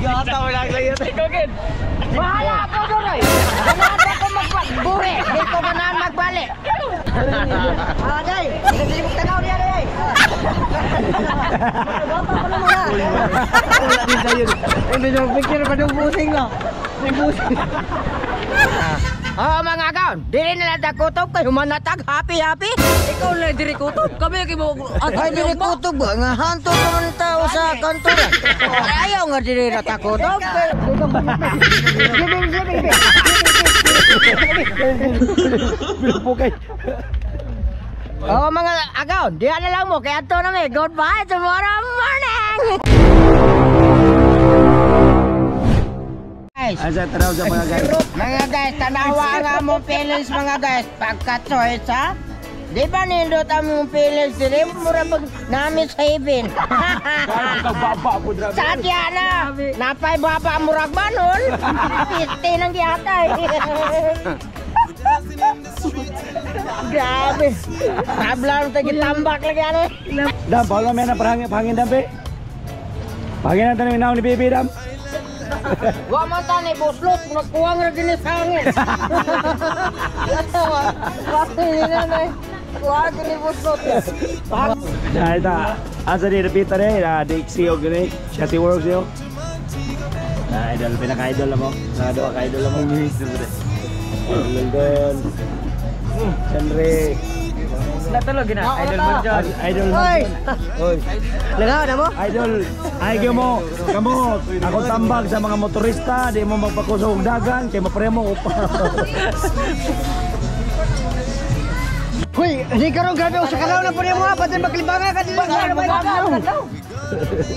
Gata wala kayo. Ikaw gid. Bahala ako doon ay. Ganahan ako magburi. Di ko ganahan magbalik. Ah, day. Naglimok tanaw niya day. Bata ko naman ah. Wala din sa'yo. Ay, medyo picture pa nung busing no. May busing. Oh, mga kaon, dili na lang kutob kay humanatag happy happy. Ikaw lang diri kutob. Kami kay mo Ay, dili kutob ba? Nga hanto naman tao sa kanto. Ayaw nga dili na ta kutob. Bilupukay. Oh, mga agaw, diha na lang mo kay adto na mi. Goodbye tomorrow morning. Guys, Asa tanaw sa mga guys. Mga guys, tanawa ang among feelings, mga guys. Pagka-choice ha. Di ba nindot ang among feelings dili mura pag namin sa heaven. Sadya na. Napay baba murag manon. Piti nang gihatay. Grabe. Tabla nang tagi tambak lagi ano. Dam, paulo may na parangin pangin dam be. Pangin na tanong inaw ni Bibi dam. Wa man ta ni buslot, nagkuwang ra dinhi sa hangin. Wa ni na nay. Kuha gini buslot. Dahil ta, asa ni Repita rin, na DXC o gani, siya si Works yo. Na idol, pinaka-idol na mo. Nakadawa ka-idol na mo. Idol doon. Siyempre. Natulog na. Idol mo dyan. Idol mo. Oy! Oy. Lagaw na mo? Idol, ay mo, kamo, ako tambag sa mga motorista, di mo magpakusog og dagan, kay mapremo ko pa. Hoy, hindi karon grabe sa kalaw na po niya mga pati maglibanga ka dili.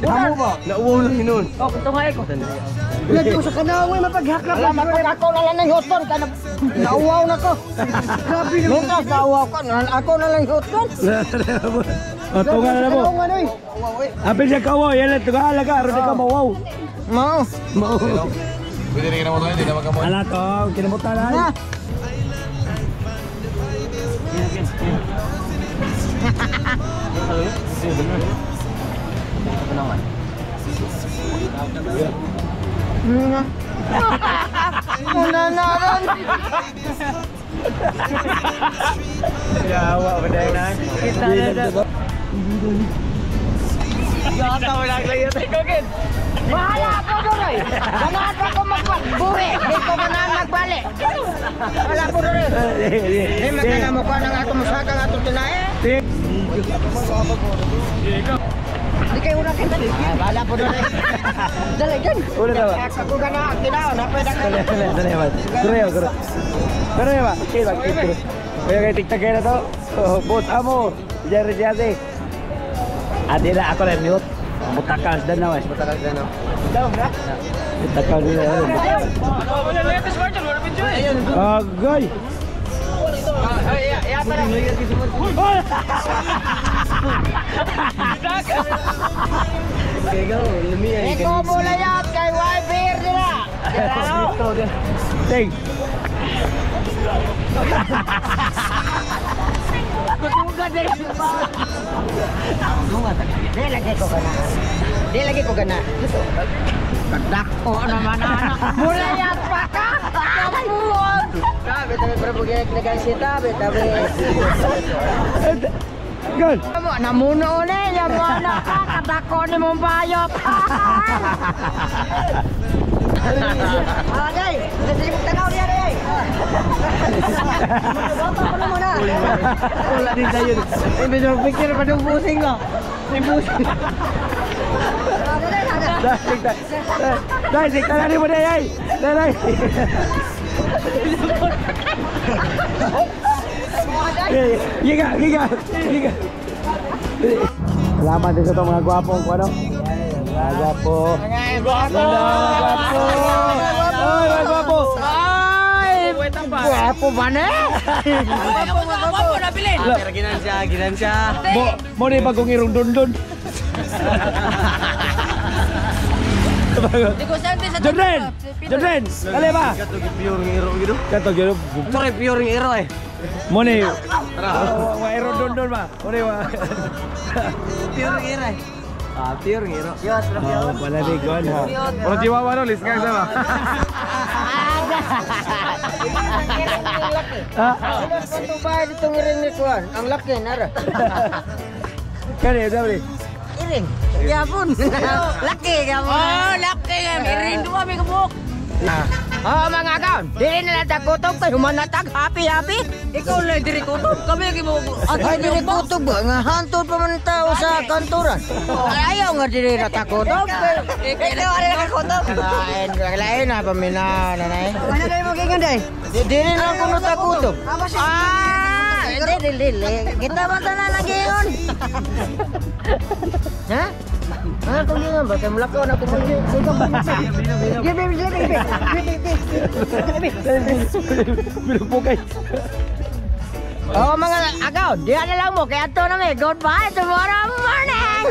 Amo ba? Nauwaw lang hinon. Oh, kutungay ko. Lagi ko sa kanaw ay mapaghaklap. Wala man ako na lang ng Houston kay nauwaw na ko. Grabe naman. Mientras nauwaw ko, ako na lang Houston. Tunga na mo. Kanaw nga noy. Apil siya kawaw, yan lang, tunga alaga, aron di ka mawaw. Mao. Mao. Pwede rin kinamutan, hindi naman kamot. Ala to, kinamutan na. Una na ron. Yawa ba dahil na? Kita na na. Gata wala kayo. Ikaw gid. Bahala ako doon ay. Ganahan ako magburi. Di ko ganahan magbalik. Wala ko doon. Di magana mo ka ng ato musaka ng ato tinae. Di kayo una kita. Ah, bahala po doon. Dali gan. Una na ba? Ako gana kinaon na pwede ka. Dali, dali, dali ba? Dali, dali. Dali ba? Okay ba? Kaya kay TikTok kayo na to. Oh, Bot amo. Jerry Jase. Adi na ako na mute. Mutakal sa danaw eh. Mutakal sa danaw. Mutakal nila. Wala latest version, wala video eh. Agay. Ikaw mo layat kay Wybeer nila. Ting. Di lagi ko gana. Di lagi ko gana. Kadako naman anak. Mulayat pa ka. Kamuon. Grabe tabi pero bugay nagansita, tabi. Good. Mo namuno na ya mo anak ka kadako ni mong bayop. Ah, day. Nagsimok tanaw niya day. Bata ko na muna. Wala din sa'yo. Ay, medyo picture pa nung busing no. May busing. Dai, dai. Dai, sikta na mo dai ay. Dai, dai. Giga, giga, giga. Salamat din sa itong mga gwapong kung ano. Mga gwapo. Mga gwapo. Mga gwapo. Ay, mga gwapo. Ay, gwapo ba na? Gwapo na bilin. Pero ginansya, ginansya. Mo, mo ni bagong irong dundun. Di ko saan sa Jordan! Jordan! Dali ba? Kato pure ng iro gitu. Kato gyud. Sorry, pure ng iro eh. Mo ni. Wa irong dundun ba? Mo ni wa. Pure ng iro eh. Ah, pure ngiro. Oh, palamig kon. Pero chihuahua no, lisgang sama. Ah, Ano ba ditong iring ni Kuan? Ang laki nara. kani sabi. Iring. Yapon. Laki yapon. Oh, laki nga. Iring duwa, may kabuk. Oh, mga kaon, dili na lang tagkutob kay humanatag happy happy. Ikaw lang, diri kutob. Kami ang mo. Ay, dili kutob ba? Nga hantod pa man tao sa kanturan. Ay, ayaw nga dili na takutob. Ikaw, ano na kakutob? Lain, lain na pamina nanay. Ano kayo magingon day? Dili na kuno takutob. Ah, dili dili. Kita ba tanan lagi yun? Ha? Ah, kung yun ba? Kaya mulakaw na kung Pinupukay. Oh, mga agaw, diyan na lang mo. Kaya ito na may. Goodbye tomorrow morning!